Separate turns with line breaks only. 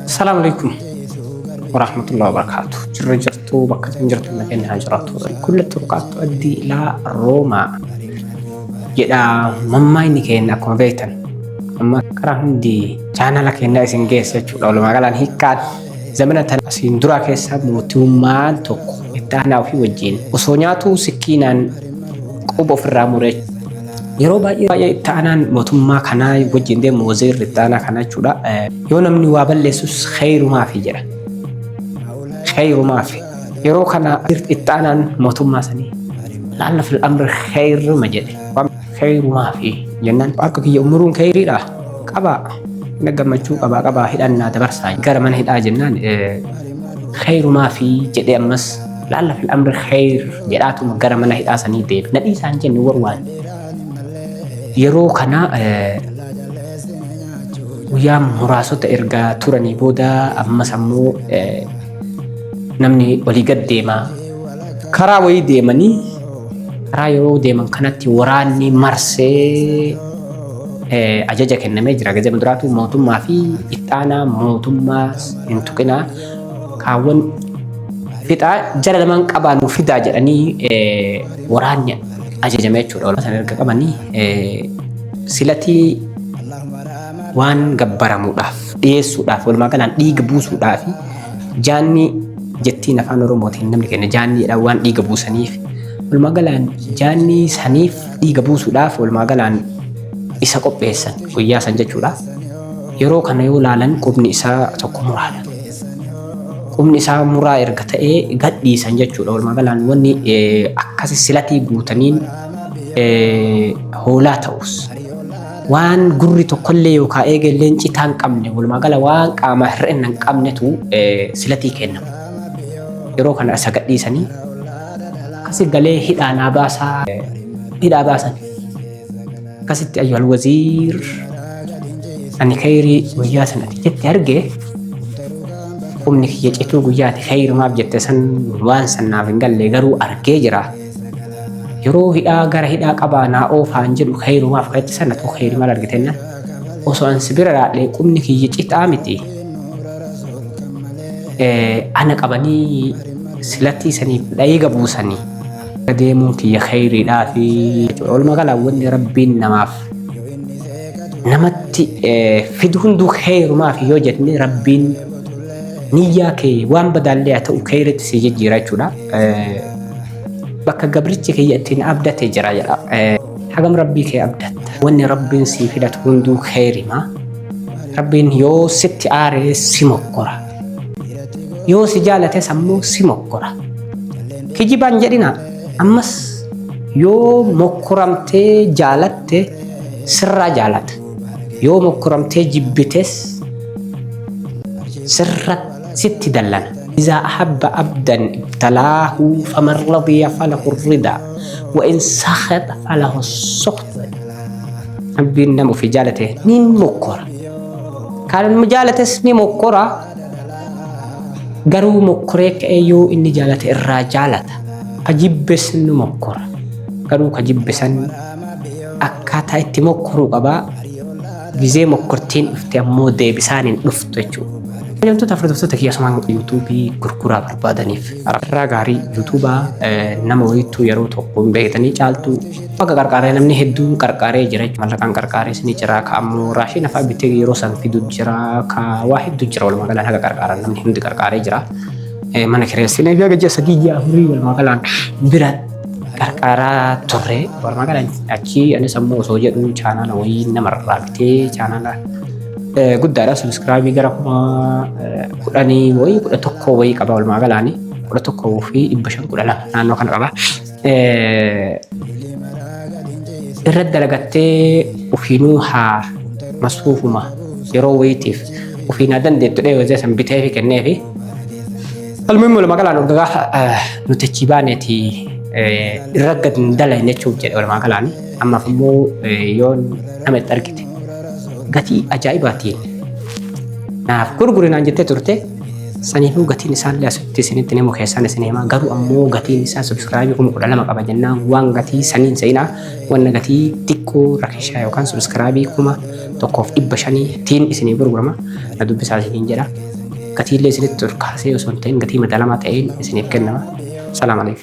Assalamu alaikum warahmatullahi wabarakatuh. Jirra jirtu, bakka isin jirtu nageenya haa jiraatu. Kulla turqaat tu'addii ilaa Roomaa jedha mammaayni keenya akkuma beektan. Amma karaa hundi chaanala keenya isin geessa jechuudha. Walumaa galaan hiikkaan zamana tan asiin duraa keessa mootummaan tokko itti aanaa ofii wajjin osoo nyaatuu sikkiinaan quba ofirraa muree. Yeroo baay'ee baay'ee itti aanaan mootummaa kanaa wajjin deemu, waziirri itti aanaa kanaa jechuudha. Yoo namni waa balleessus kheyrumaafi jedha. Kheyrumaafi. Yeroo kana itti aanaan mootummaa sanii laalla fil amri kheyruma jedhe. Kheyrumaafi jennaan harka kiyya umuruun kheyriidha qabaa. Inni gammachuu qabaa qabaa hidhannaa dabarsaa gara mana hidhaa jennaan kheyrumaafi jedhee ammas laalla fil amri kheyr jedhaatuma gara mana hidhaa sanii deeme. Nadhii isaan jenne warwaan. Yeroo kana guyyaa muraasota erga turanii booda ammas ammoo namni olii gad deema. Karaa wayii deemanii, karaa yeroo deeman kanatti waraanni marsee ajaja kennamee jira. Gazema duraatu mootummaa fi ittaanaa mootummaa hin tuqinaa, kaawwan fixaa, jara lamaan qabaa nu fidaa jedhanii waraanni ajajame jechuudha. Sana erga qabanii silatii waan gabbaramuudhaaf dhiyeessuudhaaf, walumaa galaan dhiiga buusuudhaaf, jaanni jettiin afaan Oromootiin namni kenna jaanni jedha, waan dhiiga buusaniif, walumaa galaan jaanni saniif dhiiga buusuudhaaf walumaa galaan isa qopheessan guyyaa san jechuudha. Yeroo kana yoo laalan qubni isaa tokko muraadha. Qubni isaa muraa erga ta'ee gadhiisan jechuudha. Walumaa galaan wanni akkasi silatii guutaniin hoolaa ta'us, waan gurri tokkollee yookaan eegelleen citaa hin qabne, walumaa gala waan qaama hir'ina hin qabnetu silatii kennama. Yeroo kana isa gadhiisanii akkasi galee hidhaa naa baasaa, hidhaa baasan. Akkasitti ayyuhal waziir, ani kheyrii guyyaa san ati jette arge, qubni kiyya cituu guyyaa ati kheyrumaaf jette san waan san naaf hin galle, garuu argee jira. Yeroo hidhaa gara hidhaa qabaa naa oofaan jedhu kheyrumaaf ka'etti san atoo kheyri maal argitenna, osoo an si bira raadhee qubni kiyya citaa miti, ana qabanii silatii saniif dhiiga buusanii deemuun kiyya kheyriidhaa fi walumaa galaa wanni Rabbiin namaaf namatti fidu hunduu kheyrumaaf yoo jenne, Rabbiin niyyaa kee waan badaallee haa ta'u kheyritti si jijjiira jechuudha. Bakka gabrichi kiyya ittiin abdate jira jedha. Hagam Rabbii kee abdatta? Wanni Rabbiin sii filatu hunduu kheyrima. Rabbiin yoo sitti aaree si mokkora. Yoo si jaalates ammoo si mokkora. Kijibaan jedhina, ammas yoo mokkoramtee jaalatte sirraa jaalata. Yoo mokkoramtee jibbites sirra sitti dallana. Izaa ahabba abdan ibtalaahu faman radiya falahu rida wa in sakhata falahu sukht. Rabbiin nama ofii jaalate ni mokkora. Kan nama jaalates ni mokkora. Garuu mokkoree ka'ee yoo inni jaalate irraa jaalata. Ka jibbes ni mokkora. Garuu ka jibbe san akkaataa itti mokkoruu qabaa. Gizee mokkortiin dhufte ammoo deebisaan hin dhuftu jechuudha. Kabajamtoota hordoftoota kiyya, asumaan yuutuubii gurguraa barbaadaniif irraa gaarii yuutuubaa nama wayituu yeroo tokko hin beektanii caaltuu bakka qarqaaree namni hedduun qarqaaree jira jechuudha. Mallaqaan qarqaarees ni jira, ka ammoo raashiin afaa bitee yeroo san fidu jira, ka waa hedduu jira. Walumaa galaan haga qarqaaran namni hundi qarqaaree jira. Mana kireessinee fi haga ji'a 3, ji'a 4 walumaa galaan bira qarqaaraa turre. Walumaa galaan achii anis ammoo osoo jedhu chaanaala wayii namarraa bitee, chaanaala guddaadha, subscribe gara 10,000 wayii, 11 wayii qaba, walumaa galaani 11,512 naannoo kana qaba. Irratti dalagattee ofiinuu haa masruufuma yeroo wayiitiif ofiin haa dandeettu dhee wazee san bitee fi kenneefi. Almuhimmi, walumaa galaan urgagaa nuti achii baaneeti irra gad hin dalagne jechuuf jedhe. Walumaa galaan ammaaf immoo yoo nama itti argite gatii ajaa'ibaatiin naaf gurguri naan jettee turte. Saniifuu gatiin isaallee asitti isinitti himu keessaan isin himaa, garuu ammoo gatiin isaa subscribe 12,000 qaba jennaan waan gatii saniin seenaa wanna gatii xiqqoo. tokko rakishaa yookaan subscribe 1500 tiin isinii gurgurama. Na dubbisaa isiniin jedha. Gatiillee isinitti ol kaasee osoo hin ta'in gatii madaalamaa ta'een isiniif kennama. Salaam alaikum.